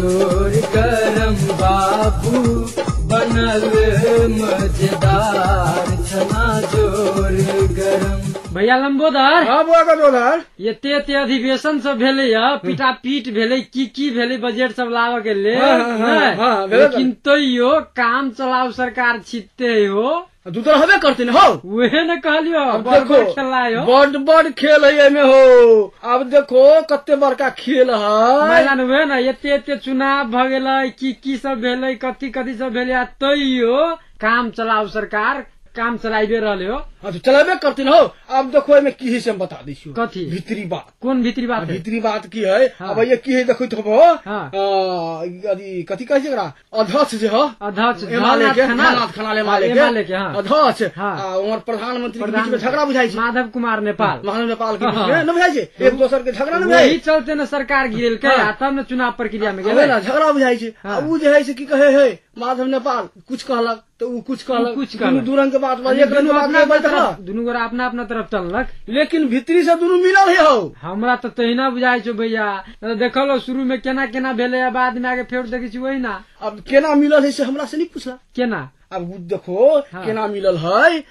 जोर गरम बाबू बनल मजेदार छना जोर गरम। भैया लंबोदर, हाँ बुआ गजोदर, एते एते अधिवेशन सब भेलै या पीटा पीट भेलै, की की भेलै बजट सब लाबऽ के लेल, लेकिन तैयो काम चलाओ सरकार छिटते हो। दू तो रहबे करते हो, वहे न कहलियो बड़ बड़ खेला हो, बड़ बड़ खेल है एमे हो। अब देखो कते बड़का खेल है मैदान, वहे न एते एते चुनाव भ गेलै, की की सब भेलै, कथी कथी सब भेलै, तैयो काम चलाओ सरकार काम चलाइबे रहले हो। हाँ तो चलाबे करते हो। अब देखो एमे की है से हम बता दै छियो। कथी भीतरी बात? कोन भीतरी बात? भीतरी बात की है? अब ये की है देखो तो कथी कहै छै एकरा, अध्यक्ष जे ह, अध्यक्ष एमाले के, खनाल एमाले के अध्यक्ष आ उमर प्रधानमंत्री के बीच में झगड़ा बुझाइ छै, माधव कुमार नेपाल, माधव नेपाल के बीच में न बुझाइ छै, एक दोसर के झगड़ा न बुझाइ, वही चलते न सरकार गिरेलकै आ तब न चुनाव प्रक्रिया में गेलै न, झगड़ा बुझाइ छै। आ उ जे है से की कहे है माधव नेपाल कुछ कहलक तो उ कुछ कहलक, दू रंग के बात बाज, एक रंग के बात नहीं बाजलक, दुनू गोरा अपना अपना तरफ टनलक, लेकिन भीतरी से दुनू मिलल है हो। हमरा तो तहिना बुझाइ छौ भैया, देखलो शुरू में केना केना भेलै, बाद में आगे फेर देखै छी वही ना। अब केना मिलल है से हमरा से नहीं पूछला केना। अब देखो केना मिलल है।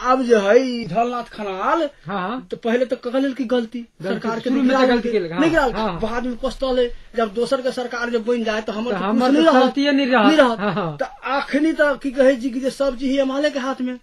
अब जे है झलनाथ खनाल, तो पहले तो कहल की गलती सरकार के नहीं गिराल, बाद में पछतले जब दोसर के सरकार जब बन जाए तो हमर नहीं रहत। तो आखिरी तो की कहे छी कि सब चीज एमाले के हाथ में,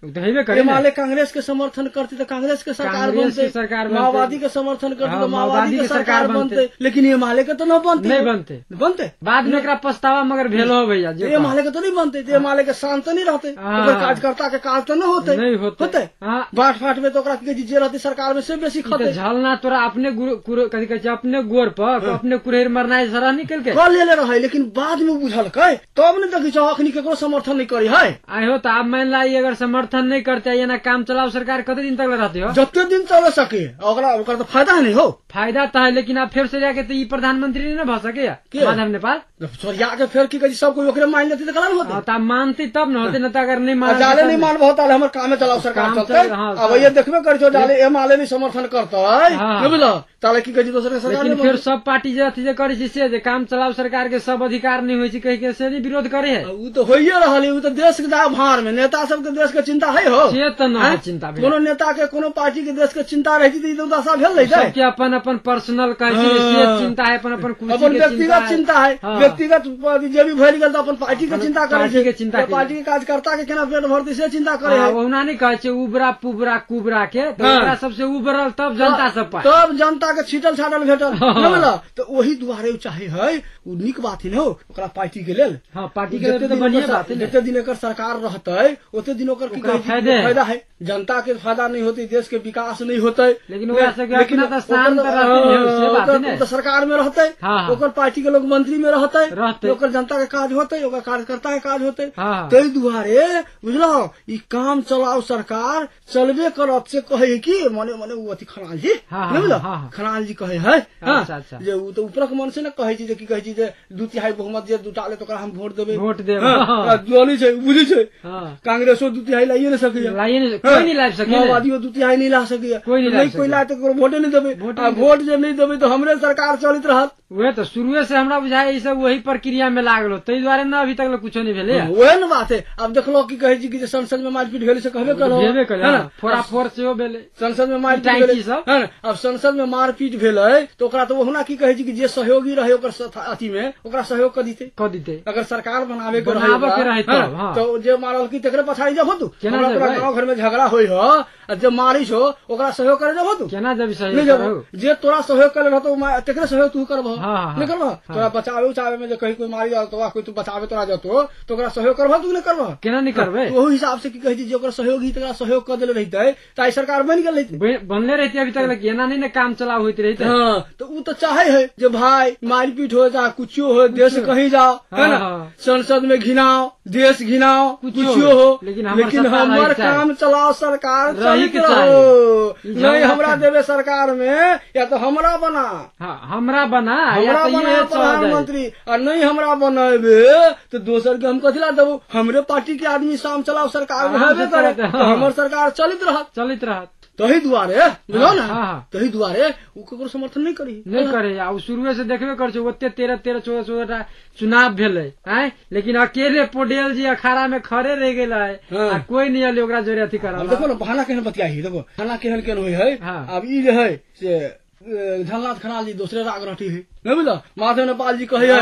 एमाले कांग्रेस के समर्थन करते तो कांग्रेस के सरकार बनते, माओवादी के समर्थन करते तो माओवादी के सरकार बनते, लेकिन एमाले के तो न बनते, नहीं बनते, बनते बाद में एकरा पछतावा मगर भेलो भैया, एमाले के तो नहीं बनते, एमाले के शांत नहीं रहते, कार्यकर्ता के काज तो न होते, नहीं होते, बाट फाट में तो ओकरा की जे रहते सरकार में से बेसी खते। झलना तोरा अपने कथी कहै छै अपने गोर पर अपने कुरेर मरनाइ सरा निकल के कल लेले रहे, लेकिन बाद में बुझलकै तब ने देखै छौ अखनी केकरो समर्थन नहीं करी है। आइ हो तो आब मान ला अगर समर्थन नहीं करते एना काम चलाओ सरकार कते दिन तक रहते हो? जते दिन चल सके, ओकरा ओकरा तो फायदा है नहीं हो, फायदा तो है, लेकिन आब फेर से जाके तो ई प्रधानमंत्री नहीं न भ सके माधव नेपाल, सरिया के फेर की कहै सब कोई ओकरे मान लेते त कला होते, त मानते तब न होते न, त अगर नहीं मान जाले नहीं मानबो ताले हमर कामे चलाओ सरकार चलते। अब ये देखबे करै छौ जाले एमाले नहीं समर्थन करतै न बुझल, ताले की कहै छै दोसर के सरकार, लेकिन फेर सब पार्टी जे अथी जे करै छै से जे काम चलाओ सरकार के सब अधिकार नहीं होइ छै कहि के से नहीं विरोध करे है। उ तो होइए रहल है, उ तो देश के भार में नेता सब के देश के चिंता है हो, से त न चिंता भेल कोनो नेता के कोनो पार्टी के देश के चिंता रहती त ई दशा भेल रहै, सबके अपन अपन पर्सनल कहै छै से चिंता है, अपन अपन कुर्सी अपन व्यक्तिगत चिंता है, व्यक्तिगत जे भी भइल गेल त अपन पार्टी के चिंता करै छै, पार्टी के कार्यकर्ता के केना पेट भरतै से चिंता करे है। ओना नहीं कहै छै उबरा पुबरा कुबरा के, त ओकरा सबसे उबरल तब जनता सब पाए, तब जनता के छीटल छाटल भेटल न बुझल, त ओही दुआरे उ चाहे है, उ नीक बात है न हो ओकरा पार्टी के लेल। हां पार्टी के लेल त बढ़िया बात है, जते दिन एकर सरकार रहतै ओते दिन ओकर की कहै छै फायदा है, जनता के फायदा नहीं होते, देश के विकास नहीं होते, लेकिन ओकरा सबके अपना त शांत रहते से बात है, त सरकार में रहतै, ओकर पार्टी के लोग मंत्री में रहतै, ओकर जनता के काज होतै, ओकर कार्यकर्ता के काज होतै, तै दुआरे बुझलौ ई काम चलाओ सरकार चलबे करत से कहे की मने मने उ अथी खनाल जी न बुझल, खनाल जी कहे है जे उ त ऊपरक मन से न कहै छै जे की कहै छै जे 2/3 बहुमत जे जुटा ले त ओकरा हम वोट देबै, वोट देबै, जोली छै बुझै छै, कांग्रेसो 2/3 लाइए न सकैया, लाइए न, कोई नहीं लाइब सकैया, माओवादियो 2/3 नहीं ला सकैया, कोई नहीं कोई ला त केकरो वोटे नहीं देबै, आ वोट जे नहीं देबै त हमरे सरकार चलैत रहत। वह तो शुरुए से हमरा बुझाय ई सब वही प्रक्रिया में लागलो, तै दुआरे न अभी तक कुछो नहीं भेलै, वएह न बात है। अब देखलो की कहै छी कि जे संसद में मारपीट भेलै से कहबे करलो, भेबे करलो, फोड़ा फोड़ सेहो भेलै संसद में मारपीट भेलै है न। अब संसद में मारपीट भेलै त ओकरा त ओहुना की कहै छी कि जे सहयोगी रहे ओकर अथी में ओकरा सहयोग क दितै, क दितै, अगर सरकार बनावे के रहे तो जे मारल की तकरे पछाड़ी जब होतु, हमरा तोरा गांव घर में झगड़ा होय ह आ जे मारिस हो ओकरा सहयोग करे जब होतु, केना जब सहयोग करौ, जे तोरा सहयोग करे रहतो तकरे सहयोग तू करबह, नहीं करबह, तोरा बचावे उचावे में जे कहीं कोई मारी जातो कोई तू बचावे तोरा जतो तो ओकरा सहयोग करबह तू नहीं करबह, केना नहीं करबै। ओही हिसाब से की कहै छी जे ओकर सहयोगी तकरा सहयोग क देले रहितै त आई सरकार बनि गेल रहितै, बनले रहितै अभी तक, एना नहीं ने काम चलाव होइत रहितै। हां तो उ त चाहे है जे भाई मारपीट हो जा कुछो हो देश कहीं जाओ है ना, संसद में घिनाओ देश घिनाओ कुछो हो, लेकिन हमर काम चलाओ सरकार चलित रहो, नहीं हमरा देवे सरकार में या तो हमरा बना, हमरा बना, हमरा बना प्रधानमंत्री, आ नहीं हमरा बनेबे तो दोसर के हम कथी ला देबो, हमरे पार्टी के आदमी शाम चलाओ सरकार में हेबे करे, हमर सरकार चलित रहत, चलित रहत। तही दुआरे बुझलो ना, तही दुआरे उ ककरो समर्थन नहीं करी, नहीं करे। आ शुरुए से देखबे कर छै ओते 13 13 14 14 टा चुनाव भेलै आय, लेकिन अकेले पौडेल जी अखाड़ा में खड़े रह गेल है आ कोई नहीं अले ओकरा जोरे अथी करल। देखो ना बहाना केहन बतियाही, देखो बहाना केहन केहन होय है। अब ई जे है से झलनाथ खनाल जी दोसरे राग रटी है, नहीं बुझल। माधव नेपाल जी कहे है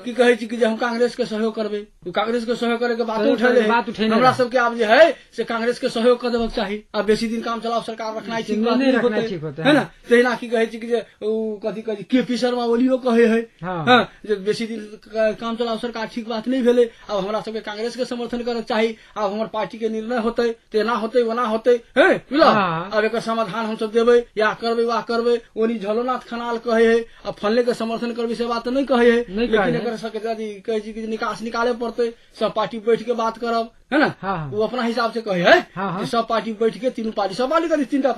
कि कहे छी कि जे हम कांग्रेस के सहयोग करबे, कांग्रेस के सहयोग करे के बात उठेले, हमरा सबके आब जे है से कांग्रेस के सहयोग कर देबक चाही। अब बेसी दिन काम चलाओ सरकार रखनाइ ठीक बात नहीं होते है ना। तहिना की कहे छी कि जे उ कथी कहे के पी शर्मा ओलियो कहे है हां जे बेसी दिन काम चलाओ सरकार ठीक बात नहीं भेले, अब हमरा सबके कांग्रेस के समर्थन करे चाही, अब हमर पार्टी के निर्णय होते तेना होते ओना होते है बुझल। अब एकर समाधान हम सब देबै या करबै वा करबै। ओनी झलनाथ खनाल कहे है अब फलने के समर्थन करबी से बात नहीं कहे है, लेकिन एकर सबके कहे छी कि निकास निकाले पड़ते, सब पार्टी बैठ के बात करब है ना। वो अपना हिसाब से कहे है कि सब पार्टी बैठ के तीनों पार्टी सब पार्टी करी तीनटा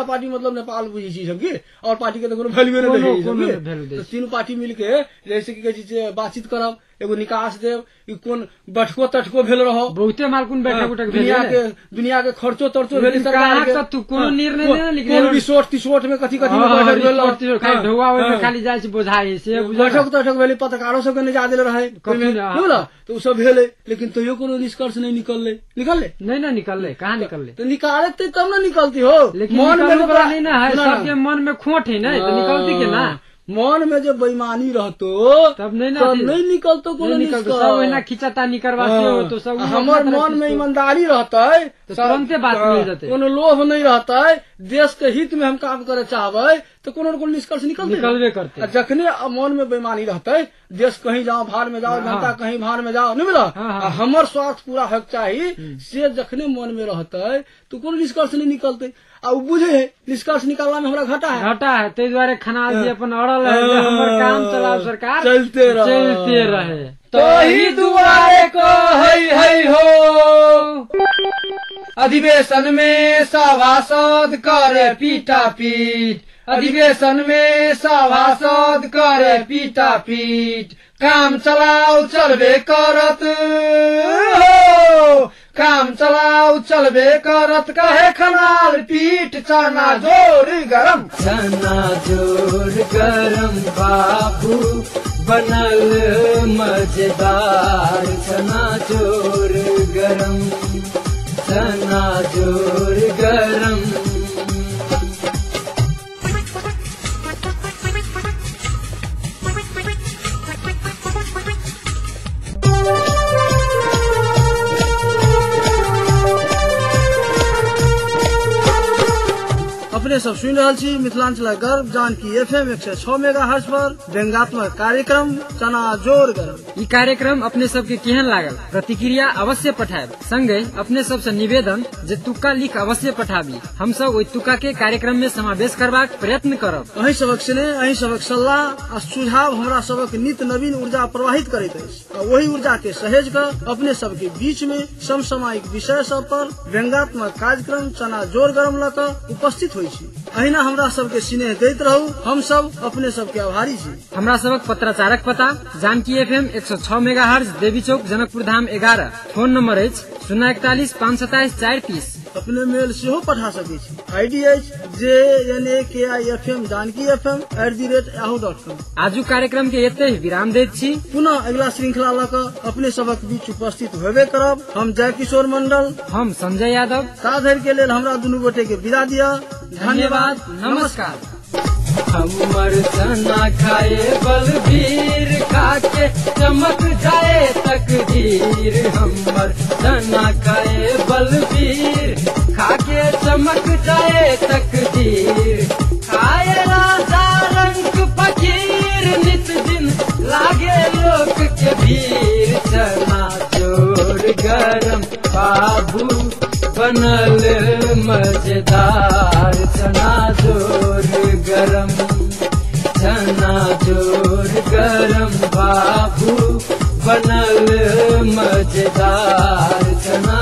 पार्टी मतलब नेपाल बुझी छी सबके और पार्टी के तो कोनो वैल्यू नहीं है, तो तीनों पार्टी मिल के जैसे कि कहै छी बातचीत करब, एगो निकास देब। ई कोन बैठको तठको भेल रहो बहुते मालकुन बैठक उठक भेल, दुनिया के खर्चो तर्चो भेल सरकार के, तू कोनो निर्णय नै निकले, कोन रिसोर्ट तिसोर्ट में कथी कथी में बैठक भेल, खाली ढौआ ओइ में खाली जाइ छै बोझाइ से बैठक तठक भेल, पत्रकारो सब के नै जा देल रहे बुझल। तो उ सब भेलै लेकिन तैयो कोनो निष्कर्ष नहीं निकलले, निकलले नहीं ना निकलले, कहाँ निकलले? तो निकालते तब ना निकलती हो, लेकिन मन में नहीं ना है, सबके मन में खोट है ना, तो निकलती के ना। मन में जब बेईमानी रहतो तब नहीं ना, तब नहीं निकलतो कोनो निष्कर्ष, सब ओहिना खिंचाता निकरवा से हो तो सब। हमर मन में ईमानदारी रहतै तो तुरंते बात मिल जतै, कोनो लोभ नहीं रहतै, देश के हित में हम काम करे चाहबै तो कोनो न कोनो निष्कर्ष निकलते निकलबे करते। जखने मन में बेईमानी रहतै देश कहीं जाओ भाड़ में जाओ, जनता कहीं भाड़ में जाओ, नहीं मिला हमर स्वार्थ पूरा होके चाही से जखने मन में रहतै तो कोनो निष्कर्ष नहीं निकलते। आ उ बुझे है निष्कर्ष निकालना में हमरा घाटा है, घाटा है, ताहि दुआरे खनाल जी अपन अड़ल है जे हमर काम चलाओ सरकार चलते रहे, चलते रहे। तही दुआरे कहै है हो अधिवेशन में सभासद करे पीटा पीट, अधिवेशन में सभासद करे पीटा पीट, काम चलाओ चलबे करत हो, काम चलाओ चलबे करत कहे खनाल पीठ चना जोर गरम, चना जोर गरम बाबू बनल मजेदार, चना जोर गरम, चना जोर गरम। अपने सब सुनि रहल छी मिथिलांचल गर्व जानकी एफएम 106 मेगाहर्ट्ज पर व्यंग्यात्मक कार्यक्रम चना जोर गरम। ई कार्यक्रम अपने सबके केहन लागल प्रतिक्रिया अवश्य पठायब, संगे अपने सबसे निवेदन जे तुक्का लिख अवश्य पठाबी, हम सब ओहि तुक्का के कार्यक्रम में समावेश करबाक प्रयत्न करब। अही सबक स्नेह, अही सबक सल्लाह आ सुझाव हमरा सबक नित नवीन ऊर्जा प्रवाहित करैत अछि आ ओहि ऊर्जा के सहेज कऽ अपने सबके बीच में समसामयिक विषय सब पर व्यंग्यात्मक कार्यक्रम चना जोर गरम लऽ कऽ उपस्थित होइ छी। अहिना हमरा सबके स्नेह दैत रहू, हम सब अपने सबके आभारी छी। हमरा सबक पत्राचारक पता जानकी एफएम 106 मेगाहर्ट्ज देवी चौक जनकपुर धाम 11, फोन नंबर अछि 041 527 430। अपने मेल सेहो पठा सकै छी, आईडी अछि JNAKIFM Janaki FM @yahoo.com। आजुक कार्यक्रम के एतै विराम दैत छी, पुनः अगिला श्रृंखला लऽ कऽ अपने सबक बीच उपस्थित होबे करब। हम जयकिशोर मंडल, हम संजय यादव, ता धरि के लेल हमरा दुनू गोटे के विदा दिअ। धन्यवाद, नमस्कार। हमर चना खाए बलबीर खाके चमक जाए तकदीर, हमर चना खाए बलबीर खाके चमक जाए तकदीर, खाए राजा रंग फकीर नित दिन लागे लोक के भीड़, चना जोर गरम बाबू बनल मजेदार, चना जोर गरम, चना जोर गरम बाबू बनल मजेदार, चना